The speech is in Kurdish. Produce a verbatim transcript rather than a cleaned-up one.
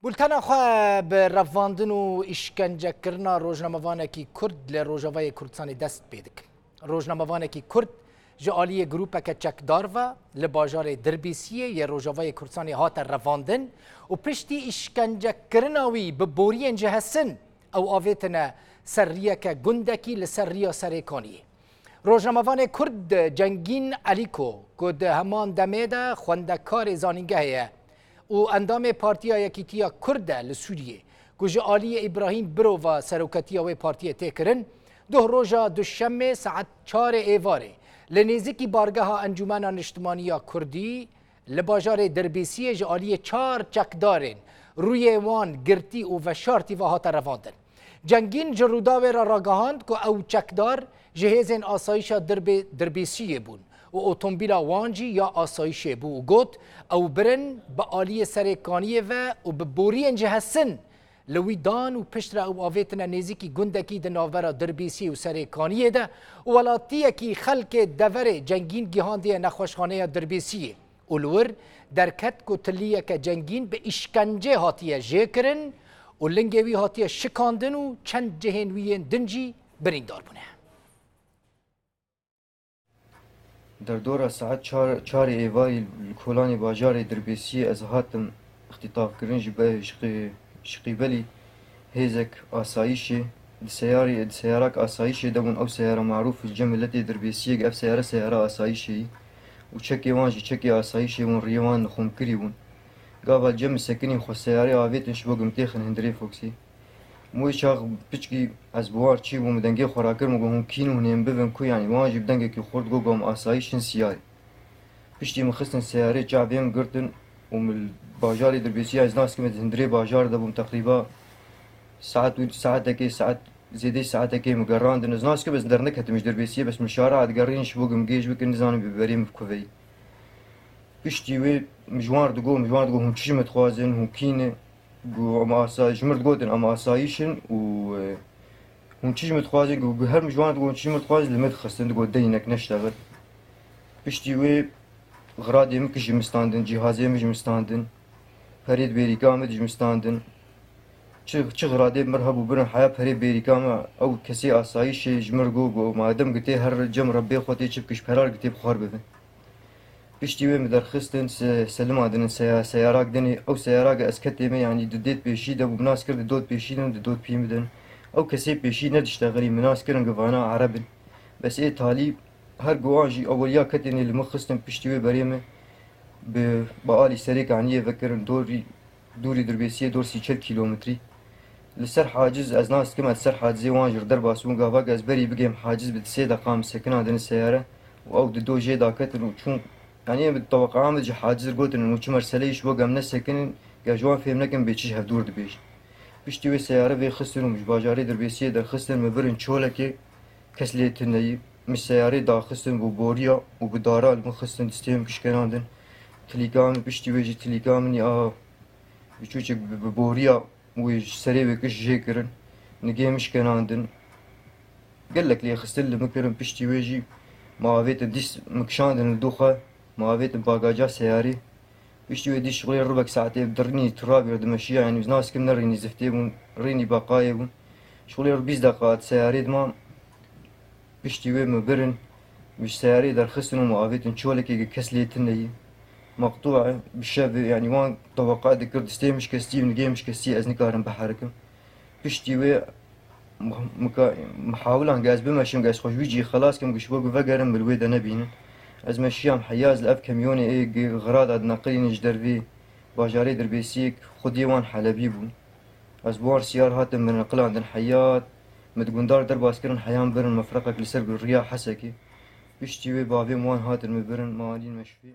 Bultena xwe bi revandin û îşkencekirina rojnamevanekî Kurd li Rojavayê Kurdistanê dest pê dikin. Rojnamevanekî Kurd ji aliyê grûpeke çekdar ve li bajarê Dirbêsiyê yê Rojavayê Kurdistanê hate revandin û piştî îşkencekirina wî bi boriyên ji hesin ew avêtine ser riyeke gundekî li ser riya Serêkaniyê. Rojnamevanê Kurd Cengîn Elîko, ku di heman demê de xwendekarê zanîngehê ye û endamê Partiya Yekîtiya Kurd e li Sûriyê, ku ji aliyê Îbrahîm Birova seroketiya wê partiyê tê kirin, duh roja Duşemê saet çarê êvarê li nêzîkî bargeha Encûmena Niştimanî ya Kurdî li bajarê Dirbêsiyê ji aliyê çar çekdarên rûyê wan girtî û veşartî ve hate revandin. Cengîn ji Rûdawê re ragihand ku ew çekdar ji hêzên asayîşa Dirbê-, Dirbêsiyê bûn û otomobîla wan jî ya asayîşê bû û got, ew birin bi aliyê Serêkaniyê ve û bi boriyên ji hesin li wî dan û piştre ew avêtine nêzîkî gundekî di navbera Dirbêsiyê û Serêkaniyê de û welatiyekî xelkê deverê Cengîn gihandiye nexweşxaneya Dirbêsiyê. Û li wir derket ku tiliyeke Cengîn bi îşkencê hatiye jêkirin û lingê wî hatiye şikandin û çend cihên wî yên din jî birîndar bûne. Derdora saet çar, çarê êvarî li kolanê bajarê Dirbêsiyê ez hatim îxtîtafkirin ji be-, ji qî-, ji qîbelî hêzek asayîşê, di seyarê, di seyarak asayîşê de bûn, ew seyara marûf li cem miletê Dirbêsiyê, ev seyara, seyara asayîşê yî û çekê wan jî çekê asayîşê bûn, riyê wan nixumkirî bûn. Gava cem sekinî xwe seyarê avêtin ji bo ku min têxin hundirê Foxê. Min wê çax piçkî ez bi wan çî bûm, min dengê xwe rakir, min got, hûn kîn û hûn ê min bibin ku, yanî wan jî bi dengekî xurt got, got, em asayîş in siyarê. Piştî min xistin seyarê, çavê min girtin û min li bajarê Dirbêsiyê, ez nas kim ez hundirê bajar de bûm, teqrîba saet û saetekê, saet zêdeyî saetekê min gerandin. Ez nas kim ez derneketime ji Dirbêsiyê, bes min şara digerîn ji bo ku min gêj bikin, nizanim bi berê min kuveyî. Piştî wê min ji wan re digot, min ji wan re digot, hûn çi ji min dixwazin, hûn kî ne? Got, em asa-, ji min re digotin, em asayîş in û, e, hûn çi ji min dixwazin? Got, her min ji wan re digot, hûn çi ji min re dixwazin, li min dixistin, digot, de înek neştexil. Piştî wê xiradê min ji min standin, cîhazê min ji min standin, perê di bêrîka min ji min standin. Çi, çi xiradê min hebû birin heya perê bêrîka min, ew kesê asayîşê ji min re got, got, madem gitê her cem Rebbê xwe tê çi bike, ji pera re gitê bi xwe re bibin. Piştî wê min derxistin, se-, selimandin seya-, seyarak dinê. Ew seyarak ez ketê me, yanî di dêt pêşî de bû, min nas kir di dot pêşî din, di dot pî min din. Ew kesê pêşî nediştexilî, min nas kirin givana Ereb in. Bes ê talî her guhan jî eweliya ketênê li min xistin, piştî wê berê min bi, bi alî Serêkaniyê vekirin, dorî, dûrî Dirbêsiyê dor sî çel kîlometrî. Li ser haciz ez nas dikim, ez ser hacizê wan jî derbas bûm, gava ku ez berî bigêm haciz bi di sê deqa min sekinandin seyare û ew di do jê daketin û çûn, yanî em bi teweqaa min ji haciz gotin û çi meseleyê ji bo ku em nesekinin, ge ji wan fêm nekin bê çi ji hevdûr dibêjin. Piştî wê seyare vê xistin û min ji bajarê Dirbêsiyê derxistin, min birin Çolekê, kes lê tune yî. Min seyarê daxistin bo boriya û bi dara li min xistin, distê min kişkenandin. Tilîka min, piştî wê jî tilîka min ya bi çûçek bi, bi boriya wê ji serê wê kiş jê kirin. Nigê min şkenandin. Gelek lê xistin li min kirin, piştî wê jî ma avêtin dîs min kişandin li dû xwe, ma avêtin bagaca seyarê. Piştî wê dî şixulê ribek saetê dirînî tirabî dimeşiya, yanî nas kim nerînî ziftê bûn, rînî beqayê bûn. Şixulê rû bîst deqa di seyarê dima. Piştî wê min birin, min ji seyarê derxistin û min avêtin Çolekê, kes lê tune yî. Meqtû e, bi şevê, yanî wan teweqa dikir, distê min şikestî, nigê min şikestî, ez nikarim biherikim. Piştî wê mih-, mika-, mihawilan ge ez bimeşim, ge ez xwe ji wî cî xelas kim, ge ji bo ku vegerim, min li wê de nebînin. Ez meşiyam Heyaz, li ev kamyonê ê ge xirada dineqilînin ji dervê bajarê Dirbêsiyê, xwediyê wan Helebî bûn. Ez bi wan siyar hatim, min neqilandin Heyat, min di gundar derbas kirin, heyan birin mefreqek li ser riya Hesekê. Piştî wê bavê min wan hatin min birin, me anîn meşfê.